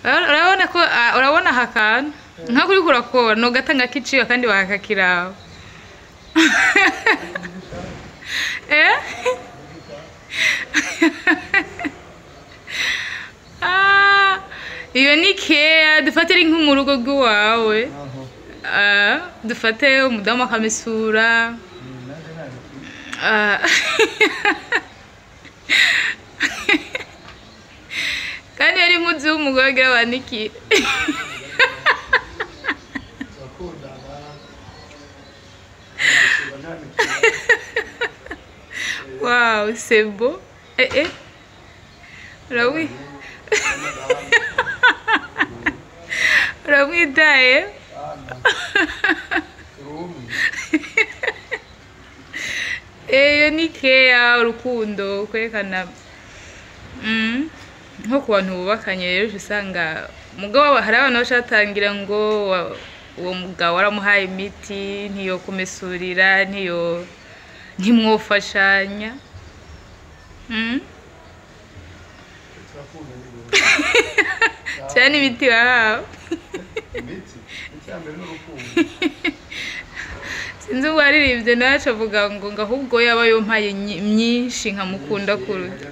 Urabona ko urabona aka kantu nka kuri kurakora no gatanga kiciyo kandi bakakiraho. Eh? Ah, iyo ni care dufate ari nko mu rugo rw'iwawe. Ah, dufate umudamu akamesura. Ah. Kandi yari impuzu y'umugore agira banikire. Wow, c'est beau. Eh eh. Urawi. Uramwitaye? Iyo ni care, urukundo kwerekana. Nko ku bantu bubakanye rero usanga mugabo hari abantu bashatangira ngo uwo mugabo waramuhaye imiti ntiyo kumesurira ntiyo ntimwofashanya. Cyane imiti wahawe. Sinzi uwo aririmbye nawe avuga ngo ahubwo yaba yompaye myinshi nkamukunda kuruta.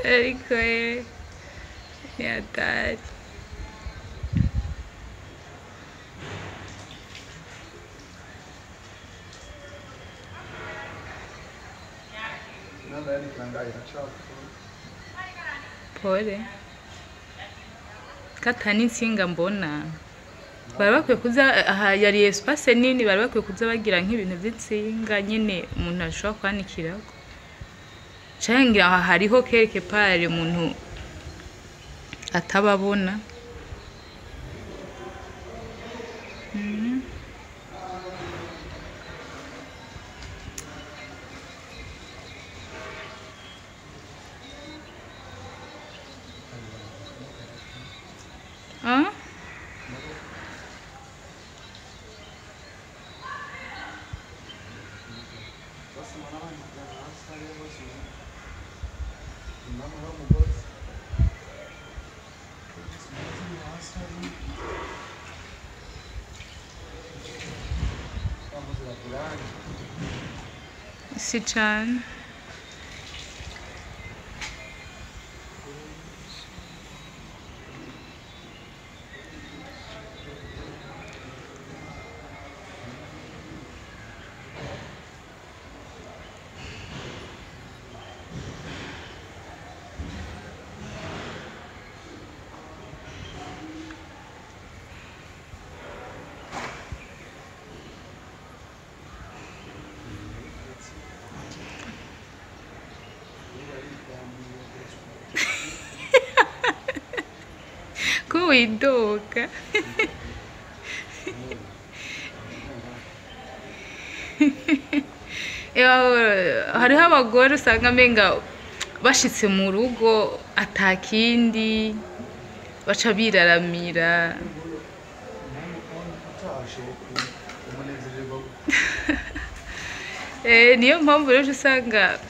Ariko yatari. Pole. Kata n'insinga mbona. Bari bakwiye kuza aha yari espace nini, bari bakwiye kuza bagira nk'ibintu by'insinga nyene umuntu ashobora kwanikirako. Canke aha hariho quelque part umuntu atababona. Ah? Si cyane. Ko widoga. Hariho abagore usanga amenga bashitse mu rugo atakindi baca biraramira. Niyo mpamvu rero usanga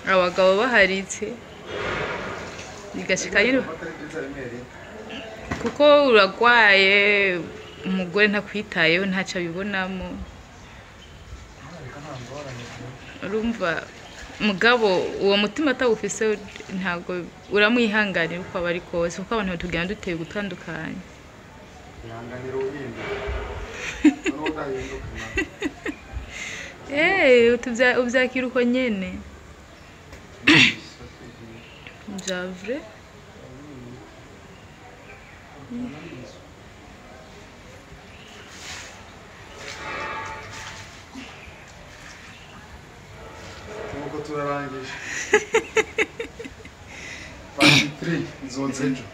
abagabo baharitse bigashika nyine kuko uragwaye umugore ntakwitayeho ntaco abibonamo. Urumva mugabo uwo mutima atawufise ntabwo uramwihanganira uko aba ari kose, kuko abantu tugenda duteye gutandukanye. Ubyakira uko nyene. Javre. Nuko turarangije. Part 3 nzoza ejo.